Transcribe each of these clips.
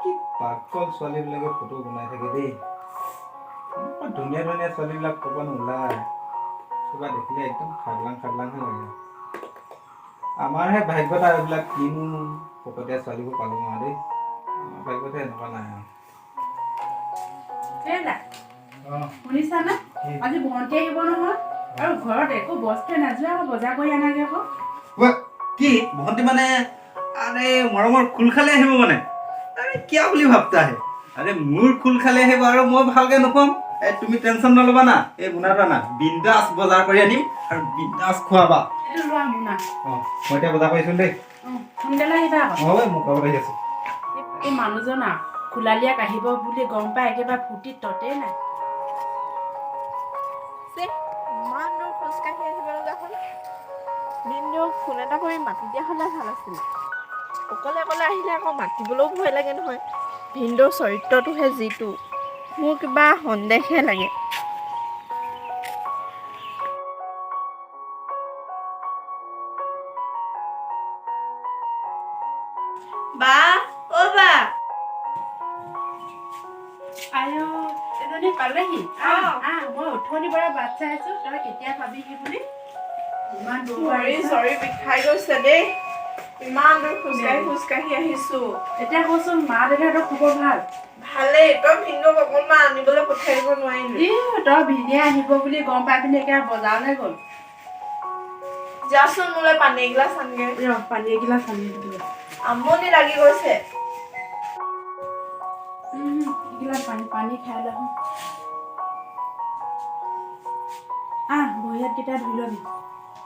কি পাগল ছোৱালীবিলাকে ফটো বনাই থাকে দেই। এনেকুৱা ধুনীয়া ধুনীয়া ছোৱালীবিলাক ক'ৰবাত নোলায়। কিবা দেখিলে একদম খাদলাং খাদলাংহে লাগে। আমাৰহে ভাগ্যত আৰু এইবিলাক কিনো ফকতীয়া ছোৱালীবোৰ পালোঁ আৰু দেই। আমাৰ ভাগ্যতহে এনেকুৱা নাই আৰু। হেৰা, শুনিছানে? আজি ভণ্টি আহিব নহয় আৰু ঘৰত একো বস্তুৱে নাযোৱা। আকৌ বজাৰ কৰি আনাগে আকৌ। ঐ, কি ভণ্টি মানে? আৰে, মৰমৰ খোল খালে আহিব মানে? আৰে, কিয় বুলি ভাবতা হে? আৰে, মোৰ খোল খালে আহিব আৰু মই ভালকে নোখোৱাম? এই, তুমি টেনশ্যন নল'বা না। এই মোনাটো আনা, বিন্দাছ বজাৰ কৰি আনিম আৰু বিন্দাছ খোৱাবা। এইটো লোৱা মোনা। অঁ, মই এতিয়া বজাৰ কৰিছোঁ দেই। অঁ, সোনকালে আহিবা আকৌ। অঁ, ঐ, মোৰ লগত আহি আছোঁ। এই মানুহজন আৰু খোলালিয়াক আহিব বুলি গম পাই একেবাৰে ফূৰ্তিত ততেই নাই। ছে, ইমান দূৰ খোজকাঢ়ি আহিব লগা হ'ল। ভিনদেউক ফোন এটা কৰি মাতি দিয়া হ'লে ভাল আছিলে। অকলে অকলে আহিলে আকৌ মাতিবলৈও ভয় লাগে নহয়। ভিনদেউৰ চৰিত্ৰটোহে যিটো, মোৰ কিবা সন্দেহহে লাগে। বা, অ' বা। আই, এজনী পালেহি। আহ। অঁ। আহ, মই উঠনিৰ পৰা বাট চাই আছো তই কেতিয়া পাবিহি বুলি। ইমান দূৰ পৰা ভৰি আহিছ। চৰি বিষাই গৈছে দেই, ইমান দূৰ খোজকাঢ়ি খোজকাঢ়ি আহিছো। এতিয়া কচোন, মা দেউতাহঁতৰ খবৰ ভাল? ভালেই। তই ভিনদেউক অকণমান আনিবলৈ পঠিয়াই দিব নোৱাৰিলি? ই, তই ভিনিয়ে আহিব বুলি গম পাই পিনে একেবাৰে বজাৰলৈ গ'ল। যাচোন, মোলৈ পানী এগিলাচ আনগে। ৰ, পানী এগিলাচ আনি দিলো। আমনি লাগি গৈছে। এগিলাচ পানী খাই লওঁ। আহ, ভৰি হাতকেইটা ধুই ল'বি।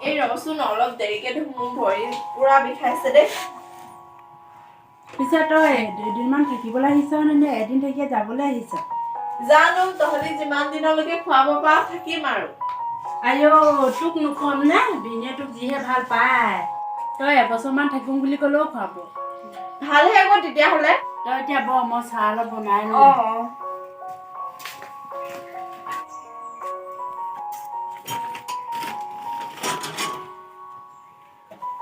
এই ৰচোন, অলপ দেৰিকে ধুম। মোৰ ভৰি পুৰা বিষাইছে দেই। পিছে তই দুদিনমান থাকিবলৈ আহিছ নে এদিন থাকিয়ে যাবলৈ আহিছ? জানো, তহঁতি যিমান দিনলৈকে খুৱাব পাৰ থাকিম আৰু। আইঅ, তোক নোখোৱাম নে? ভিনিয়ে তোক যিহে ভাল পায়, তই এবছৰমান থাকিম বুলি ক'লেও খুৱাব। ভালহে আকৌ তেতিয়াহ'লে। তই এতিয়া বহ, মই চাহ অলপ বনাই লওঁ। অঁ।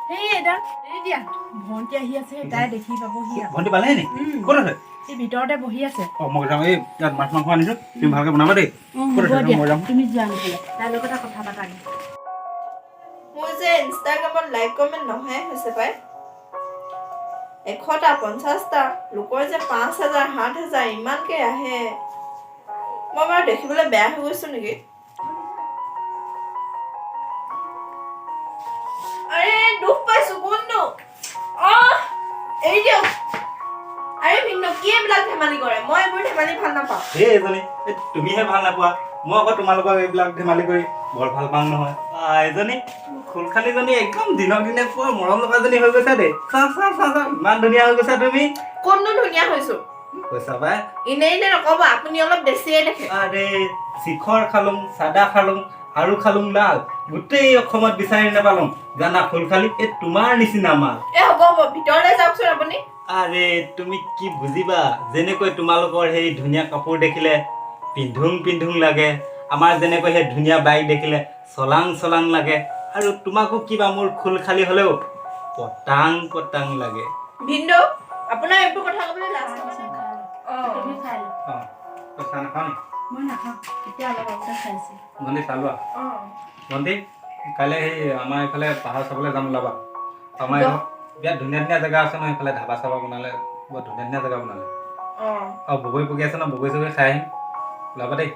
সেই এডাল এই দিয়া, ভণ্টি আহি আছে, তাই দেখি পাবহি আৰু। ভণ্টি পালেহি নি? উম। ক'ত আছে? এই ভিতৰতে বহি আছে। অঁ, মই যাওঁ। এই ইয়াত মাছ মাংস আনিছোঁ, তুমি ভালকৈ বনাবা দেই। অঁ, ক'ত হ'ব আছে? দিয়া। মই যাওঁ। তুমি যোৱা নহ'লে, তাইৰ লগতে কথা পাতাগে। মোৰ যে ইনষ্টাগ্ৰামত লাইক কমেণ্ট নহাই হৈছে পাই। 100টা, 50টা, লোকৰ যে 5000, 7000 ইমানকে আহে। মই বাৰু দেখিবলৈ বেয়া হৈ গৈছো নেকি? আৰে, দুখ পাইছো। কোনটো? অহ, এৰি দিয়ক। আৰে ভিন্ন, কি এইবিলাক ধেমালি কৰে? মই এইবোৰ ধেমালি ভাল নাপাওঁ। এই এজনী, এই তুমিহে ভাল নাপোৱা, মই আকৌ তোমালোকক এইবিলাক ধেমালি কৰি বৰ ভাল পাওঁ নহয়। এজনী খুলখালীজনী একদম দিনক দিনে পুৰা মৰম লগাজনী হৈ গৈছা দেই। চা চা চা চা, ইমান ধুনীয়া হৈ গৈছা তুমি। কোনটো ধুনীয়া হৈছো? কৈছা পাই। এনেই এনেই নক'ব, আপুনি অলপ বেছিয়ে দেখে। আৰে, শিখৰ খালোং, চাদা খালোং আৰু খালোং লাল, গোটেই অসমত বিচাৰি নাপালোং জানা খুলখালী, এই তোমাৰ নিচিনা মাল। এ হ'ব হ'ব, ভিতৰলৈ যাওকচোন আপুনি। আৰে, তুমি কি বুজিবা? যেনেকৈ তোমালোকৰ সেই ধুনীয়া কাপোৰ দেখিলে পিন্ধোং পিন্ধোং লাগে, আমাৰ যেনেকৈ সেই ধুনীয়া বাইক দেখিলে চলাং চলাং লাগে, আৰু তোমাকো কিবা মোৰ খোল খালি হ'লেও পটাং পটাং লাগে। ভিনদেউ, আপোনাৰ এইবোৰ কথা ক'বলৈ লাজ লাগে। অঁ। তুমি খাই লোৱা। অঁ, তই চাহ নাখাৱ নি? মই নাখাওঁ এতিয়া, অলপ আগতে খাইছোঁ। ভণ্টি, চাহ লোৱা। অঁ। ভণ্টি, কাইলৈ সেই আমাৰ এইফালে পাহাৰ চাবলৈ যাম, ওলাবা। আমাৰ এইডোখৰত বিৰাট ধুনীয়া ধুনীয়া জেগা আছে নহয়। এইফালে ধাবা চাবা বনালে, বৰ ধুনীয়া ধুনীয়া জেগা বনালে। অঁ। আৰু বগৰী পকি আছে ন, বগৰী চগৰী খাই আহিম। ওলাবা দেই।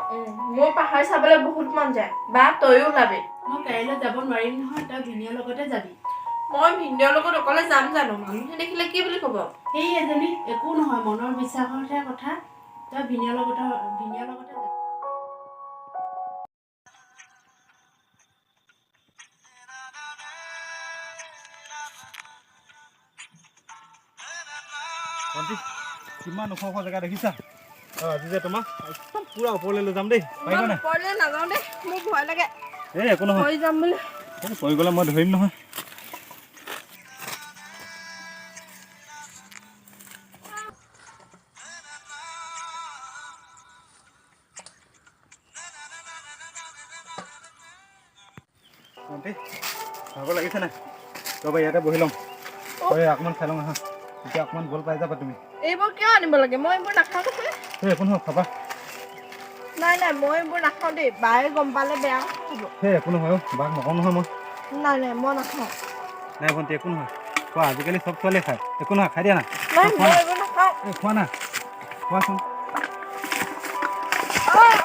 মোৰ পাহাৰ চাবলৈ বহুত মন যায়। বা, তয়ো ওলাবি। মই কাইলৈ যাব নোৱাৰিম নহয়, তই ভিনিয়ৰ লগতে যাবি। মই ভিনদেউৰ লগত অকলে যাম জানো? মানুহে দেখিলে কি বুলি ক'ব? সেই এজনী, একো নহয়, মনৰ বিশ্বাসৰহে কথা। তই ভিনিয়ৰ লগতে যা। ভণ্টি, কিমান ওখ ওখ জেগা দেখিছা? অঁ, আজি যে তোমাক একদম পূৰা ওপৰলৈ লৈ যাম দেই। পাৰিবা ইমান নাই? ওপৰলৈ নাযাওঁ দেই, মোৰ ভয় লাগে। এই, একো নহয়। পৰি যাম বুলি। এই, পৰি গ'লে মই ধৰিম নহয়। ভণ্টি, ভাগৰ লাগিছে নাই? ৰ'বা, ইয়াতে বহি ল'ম। হয়, অকণমান খাই লওঁ আহা, তেতিয়া অকণমান বল পাই যাবা তুমি। এইবোৰ কিয় আনিব লাগে? মই এইবোৰ নাখাওঁ নহয়। এই একো নহয়, খাবা। নাই নাই, মই এইবোৰ নাখাওঁ দেই। বায়ে গম পালে বেয়া কথা হ'ব। সেই একো নহয় অ', বাক নকওঁ নহয় মই। নাই নাই, মই নাখাওঁ। নাই ভণ্টি, একো নহয়, খোৱা। আজিকালি চব ছোৱালীয়ে খায়, একো নহয়, খাই দিয়া না। নাই, খোৱা মই না। এইবোৰ নাখাওঁ। এই খোৱা না, খোৱাচোন। আহ!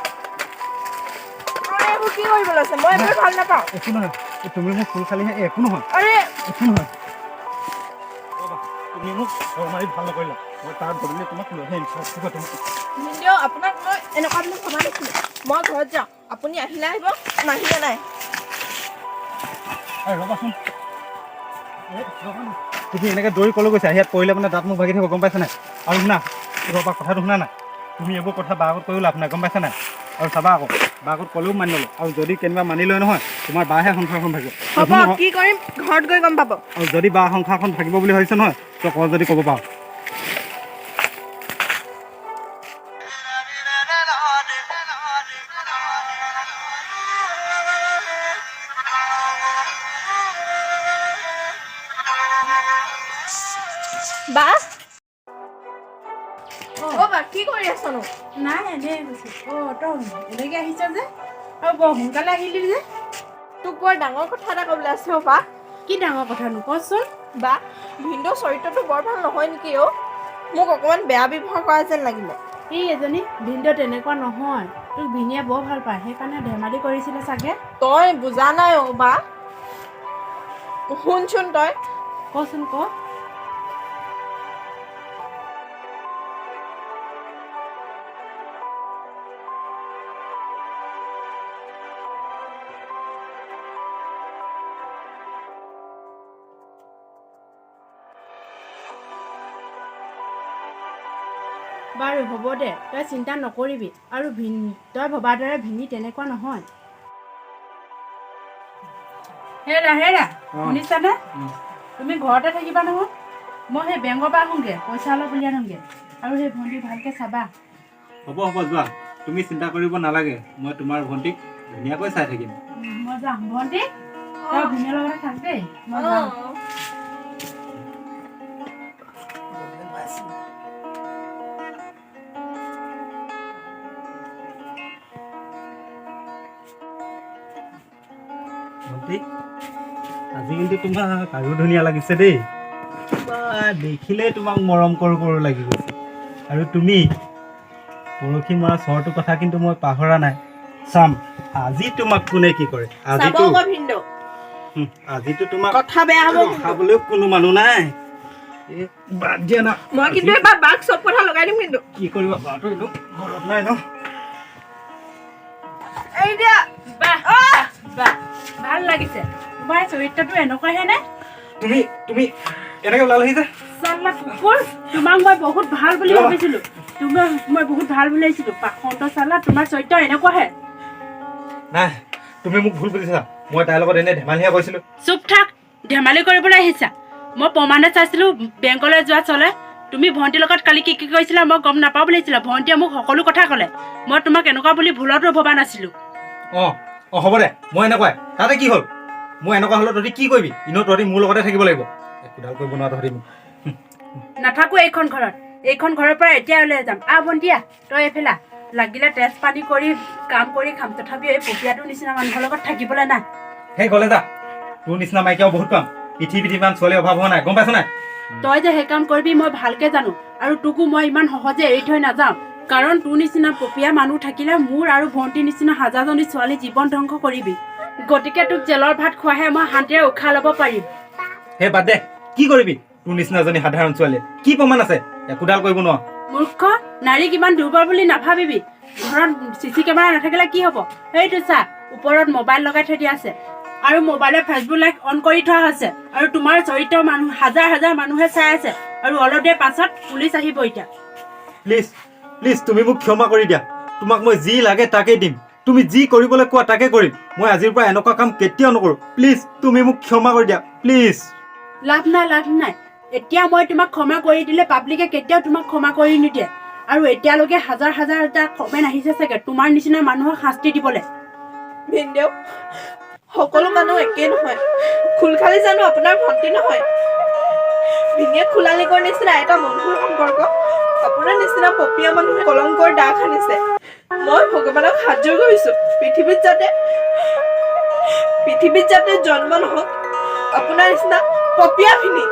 আৰে, এইবোৰ কি কৰিব লৈছে? মই এইবোৰ ভাল নাপাওঁ। একো নহয়, এই তুমি মোক ফুল খালিহে। এই একো নহয়। আৰে। একো নহয়। ৰ'বা, তুমি মোক ঘৰ মাৰি ভাল নকৰিলা। মই তাৰ বদলি তোমাক লৈ আহিম। ৰ'বা তুমি। ভিনদেউ, আপোনাক মই এনেকুৱা বুলি ভবা নাছিলোঁ। মই ঘৰত যাওঁ, আপুনি আহিলে আহিব, নাহিলে নাই। এই ৰ'বাচোন, এই ৰ'বা না। তুমি এনেকৈ দৌৰি ক'লৈ গৈছা? ইয়াত পৰিলে মানে দাঁত মুখ ভাগি থাকিব, গম পাইছা নাই? আৰু শুনা, ৰ'বা, কথাটো শুনা নাই। তুমি এইবোৰ কথা বাৰ আগত কৈও লাভ নাই, গম পাইছা নাই? আৰু চাবা আকৌ, বাৰ আগত ক'লেও মানি নলয়। আৰু যদি কেনিবা মানি লয় নহয়, তোমাৰ বাহে সংসাৰখন ভাগিব। হ'ব, কি কৰিম ঘৰত গৈ গম পাব। আৰু যদি বা সংসাৰখন ভাগিব বুলি ভাবিছে নহয়, তই ক যদি ক'ব পাৰ। বা, অ' বা, কি কৰি আছনো? নাই, এনেই কৈছোঁ। অঁ, তই এনেকৈ আহিছ যে, আৰু বৰ সোনকালে আহিলি যে? তোক বৰ ডাঙৰ কথা এটা ক'বলৈ আছে অ' বা। কি ডাঙৰ কথানো, কচোন। বা, ভিনদেউৰ চৰিত্ৰটো বৰ ভাল নহয় নেকি অ'? মোক অকণমান বেয়া ব্যৱহাৰ কৰা যেন লাগিলে। এই এজনী ভিনদেউ তেনেকুৱা নহয়। তোক ভিনিয়ে বৰ ভাল পায়, সেইকাৰণে ধেমালি কৰিছিলে চাগে। তই বুজা নাই অ' বা। শুনচোন তই। কচোন, ক। বাৰু হ'ব দে, তই চিন্তা নকৰিবি। আৰু তই ভবাৰ দৰে ভিনি তেনেকুৱা নহয়। হেৰা হেৰা। অ। শুনিছানে? তুমি ঘৰতে থাকিবা নহয়? মই সেই বেংকৰ পৰা আহোঁগৈ, পইচা অলপ উলিয়াই আনোগৈ। আৰু সেই ভণ্টি ভালকৈ চাবা। হ'ব হ'ব, যোৱা। তুমি চিন্তা কৰিব নালাগে, মই তোমাৰ ভণ্টিক ধুনীয়াকৈ চাই থাকিম। মই যাম। ভণ্টি, তই ভিনিৰ লগতে থাক দেই, মই যাম। অঁ। ভণ্টি, আজি কিন্তু তোমাক আৰু ধুনীয়া লাগিছে দেই। বা, দেখিলেই তোমাক মৰম কৰোঁ কৰোঁ লাগি গৈছে। আৰু তুমি পৰহি মৰা চৰটোৰ কথা কিন্তু মই পাহৰা নাই। চাম আজি তোমাক কোনে কি কৰে। চাব আজিতো আকৌ ভিনদেউ। আজিতো তোমাক কথা বেয়া হ'ব কিন্তু। ৰখাবলৈও কোনো মানুহ নাই। এই বাদ দিয়া না। মই কিন্তু এবাৰ বাক চব কথা লগাই দিম কিন্তু। কি কৰিবা? বাটো এইটো ঘৰত নাই ন? এই দিয়া। বাহ বাহ, ভাল লাগিছে। তোমাৰ চৰিত্ৰটো এনেকুৱাহে নে? তুমি তুমি এনেকৈ ওলালহি যে? চাল্লা কুকুৰ, তোমাক মই বহুত ভাল বুলি ৰ'বা। ভাবিছিলোঁ। তোমাক মই বহুত ভাল বুলি ভাবিছিলোঁ। পাখন্ত চাল্লা, তোমাৰ চৰিত্ৰ এনেকুৱাহে? নাই, তুমি মোক ভুল বুজিছা। মই তাইৰ লগত এনেই ধেমালিহে কৰিছিলোঁ। চুপ থাক। ধেমালি কৰিবলৈ আহিছা? মই প্ৰমাণে চাইছিলোঁ বেংকলৈ যোৱা চলে। তুমি ভণ্টিৰ লগত কালি কি কি কৰিছিলা মই গম নাপাওঁ বুলি ভাবিছিলা। ভণ্টিয়ে মোক সকলো কথা ক'লে। মই তোমাক এনেকুৱা বুলি ভুলতো ভবা নাছিলোঁ। অঁ অঁ, হ'ব দে, মই এনেকুৱাই। তাতে কি হ'ল? মই এনেকুৱা হ'লে তহঁতি কি কৰিবি? এনেও তহঁতি মোৰ লগতে থাকিব লাগিব। একোডাল কৰিব নোৱাৰ তহঁতি মোক। নাথাকো এইখন ঘৰত। এইখন ঘৰৰ পৰা এতিয়া ওলাই যাম। আহ ভণ্টিয়া, তই এইফালে আহ। লাগিলে তেজ পানী কৰি কাম কৰি খাম, তথাপিও এই পপীয়াটোৰ নিচিনা মানুহৰ লগত থাকিবলৈ নাই। সেই গ'লে যা। তোৰ নিচিনা মাইকীয়াও বহুত পাম। পৃথিৱীত ইমান ছোৱালীৰ অভাৱ হোৱা নাই, গম পাইছ নাই? তই যে সেই কাম কৰিবি মই ভালকে জানো। আৰু তোকো মই ইমান সহজে এৰি থৈ নাযাওঁ, কাৰণ তোৰ নিচিনা পপীয়া মানুহ থাকিলে মোৰ আৰু ভণ্টিৰ নিচিনা হাজাৰজনী ছোৱালী জীৱন ধ্বংস কৰিবি। গতিকে তোক জেলৰ ভাত খোৱাহে মই শান্তিৰে উশাহ ল'ব পাৰিম। সেই বাদ দে, কি কৰিবি? তোৰ নিচিনা এজনী সাধাৰণ ছোৱালীয়ে কি প্ৰমাণ আছে? একোডাল কৰিব নোৱাৰ। মূৰ্খ, নাৰীক ইমান দুৰ্বল বুলি নাভাবিবি। ঘৰত চি চি কেমেৰা নাথাকিলে কি হ'ব? সেইটো চা, ওপৰত মোবাইল লগাই থৈ দিয়া আছে আৰু মোবাইলত ফেচবুক লাইভ অন কৰি থোৱা হৈছে। আৰু তোমাৰ চৰিত্ৰ মানুহ হাজাৰ হাজাৰ মানুহে চাই আছে। আৰু অলপ দেৰি পাছত পুলিচ আহিব এতিয়া। প্লিজ প্লিজ, তুমি মোক ক্ষমা কৰি দিয়া। তোমাক মই যি লাগে তাকেই দিম। তুমি যি কৰিবলৈ কোৱা তাকে কৰিম। মই আজিৰ পৰা এনেকুৱা কাম কেতিয়াও নকৰোঁ। প্লিজ, তুমি মোক ক্ষমা কৰি দিয়া, প্লিজ। লাভ নাই, লাভ নাই। এতিয়া মই তোমাক ক্ষমা কৰি দিলে পাব্লিকে কেতিয়াও তোমাক ক্ষমা কৰি নিদিয়ে। আৰু এতিয়ালৈকে হাজাৰ হাজাৰটা কমেণ্ট আহিছে চাগে তোমাৰ নিচিনা মানুহক শাস্তি দিবলৈ। ভিনদেউ, সকলো মানুহ একেই নহয়। খুলখালি জানো আপোনাৰ ভণ্টি নহয়? ভিনিয়েক খুলালিকৰ নিচিনা এটা মধুৰ সম্পৰ্ক আপোনাৰ নিচিনা পপীয়া মানুহে কলংকৰ দাগ সানিছে। মই ভগৱানক হাতযোৰ কৰিছো, পৃথিৱীত যাতে জন্ম নহওক আপোনাৰ নিচিনা পপীয়া ভিনি।